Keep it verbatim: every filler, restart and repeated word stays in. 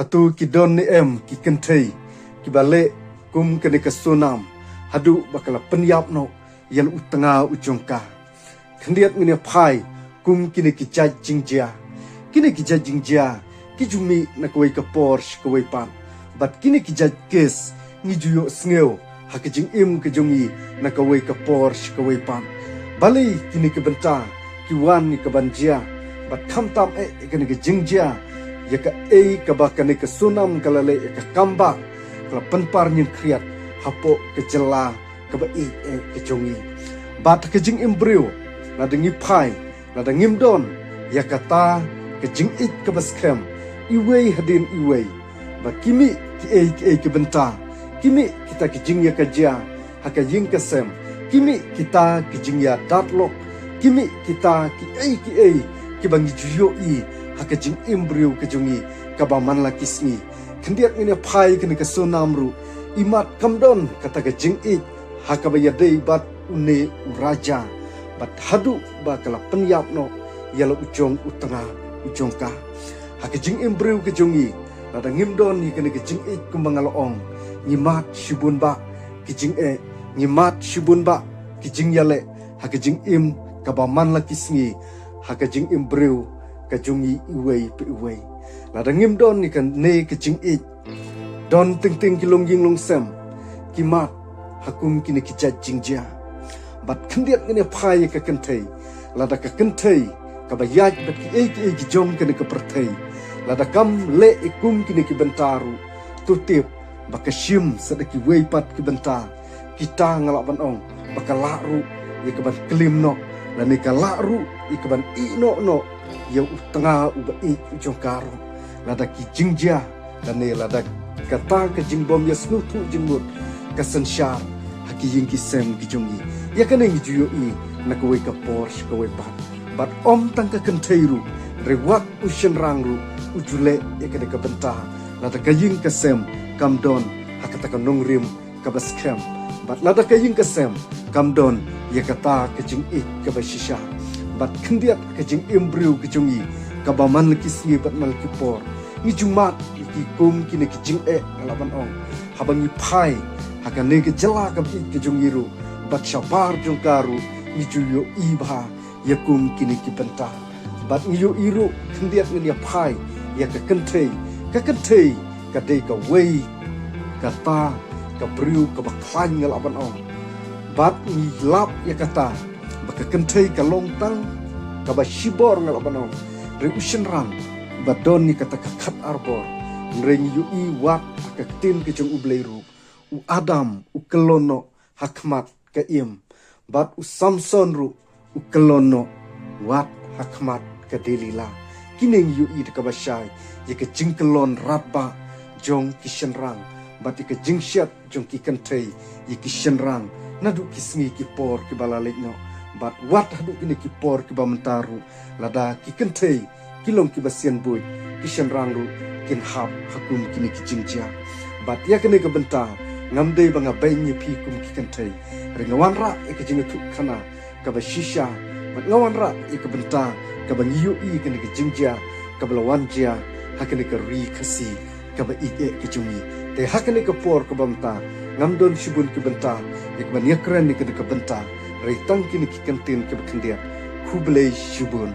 Hato ki don ne em ki kynthei kiba leh kum kane ka Sonam haduh ba ka la pynïap noh ïa la u tnga u jong ka? Khyndiat ngin ïa phai kum kine ki jait jingjia. Kine ki jait jingjia ki ju mih na kawei ka por sha kawei pat. Bad kine ki jait kes ngi ju ïohsngew ha ka jingim ka jong ngi na kawei ka por sha kawei pat. Balei kine ki bynta ki wan ïa ka ban jia? Bad khamtam eh ïa kane ka jingjia, ïa kaei kaba kane ka Sonam ka la leh ïa ka kam ba ka la pynpar ñiangkhriat hapoh ka jylla kaba ïeit eh ka jong ngi. Bad ha ka jingim briew, lada ngi phai, lada ngim don ïa kata ka jingïeit kaba skhem iwei hadien iwei, ba ki mih kiei kiei ki bynta, ki mih kita ki jingïakajia ha ka ïing ka sem, ki mih kita ki jingïadat lok, ki mih kita kiei kiei kiba ngi ju ïohi ha ka jingim briew ka jong ngi kaba man la ki sngi. Khyndiat ngin ïa phai kane ka Sonam ruh, imat kam don kata ka jingïeit ha kaba ïadei bad une u raja, bad haduh ba ka la pynïap noh ïa la u jong u tnga u jong ka. Ha ka jingim briew ka jong ngi, lada ngim don ïa kane ka jingïeit kumba nga la ong, ngi mad shibun bah ki jingeh, ngi mad shibun bah ki jingïaleh ha ka jingim kaba man la ki sngi ha ka jingim briew ka jong ngi iwei pa iwei. Lada ngim don ïa kane ka jingïeit, don teng teng ki longïing longsem ki mad ha kum kine ki jait jingjia. Bad khyndiat ngin ïa phai ïa ka kynthei, lada ka kynthei kaba ïaid bad kiei kiei ki jong kane ka pyrthei, lada kam leh ïa kum kine ki bynta ruh, to tip ba ka shim sa da kiwei pat ki bynta, kita nga lah ban ong ba ka lah ruh ïa ka ban klim noh, lane ka lah ruh ïa ka ban ïeh noh noh ïa u tnga uba ïeit u jong ka ruh. Lada ki jingjia, lane lada kata ka jingbym ïasngewthuh jingmut ka synshar ha ki ïing ki sem ki jong ngi, ïa kane ngi ju ïohi na kawei ka por sha kawei pat. Bad ym tang ka kynthei ruh, hynrei wat u shynrang ruh u ju leh ïa kane ka bynta lada ka ïing ka sem kam don ha kata ka nongrim kaba skhem. Bad lada ka ïing ka sem kam don ïa kata ka jingïeit kaba shisha. Bad khyndiat ka jingim briew ka jong ngi kaba man la ki sngi bad man la ki por, ngi ju mad ïa ki kum kine ki jingeh, nga lah ban ong, haba ngi phai ha kane ka jylla kaba ïeit ka jong ngi ruh, bad shabar jong ka ruh ngi ju ïohi bha ïa kum kine ki bynta. Bad ngi ïohi ruh, khyndiat ngin ïa phai ïa ka kynthei. Ka kynthei ka dei kawei kata ka briew kaba khlaiñ, nga lah ban ong. Bad ngi lap ïa kata ba ka kynthei ka long tang kaba shibor, nga lah ban ong, hynrei u shynrang ba don ïa kata ka khat arbor. Hynrei ngi ïohi wat ha ka ktien ka jong U Blei ruh, u Adam u kyllon noh ha khmat ka im, bad u Samson ruh u kyllon noh wat ha khmat ka Delila. Kine ngi ïohi da kaba shai ïa ka jingkyllon radbah jong ki shynrang, bad ïa ka jingshet jong ki kynthei ïa ki shynrang naduh ki sngi ki por kiba la leit noh. Bad wat haduh kine ki por kiba mynta ruh, lada ki kynthei ki long kiba sian buit, ki shynrang ruh kin hap ha kum kine ki jingjia. Bad ïa kane ka bynta, ngam dei ba nga beiñ ïa phi kum ki kynthei, hynrei nga wanrah ïa ka jingïathuhkhana kaba shisha, bad nga wanrah ïa ka bynta kaba ngi ïohi kane ka jingjia kaba la wan jia ha kane ka ri Khasi kaba ïeit eh ka jong ngi. Te ha kane ka por kaba mynta, ngam don shibun ki bynta ïa ka ban ïakren ïa kane ka bynta, hynrei tang kine ki kyntien kiba khyndiat. Khublei shibun.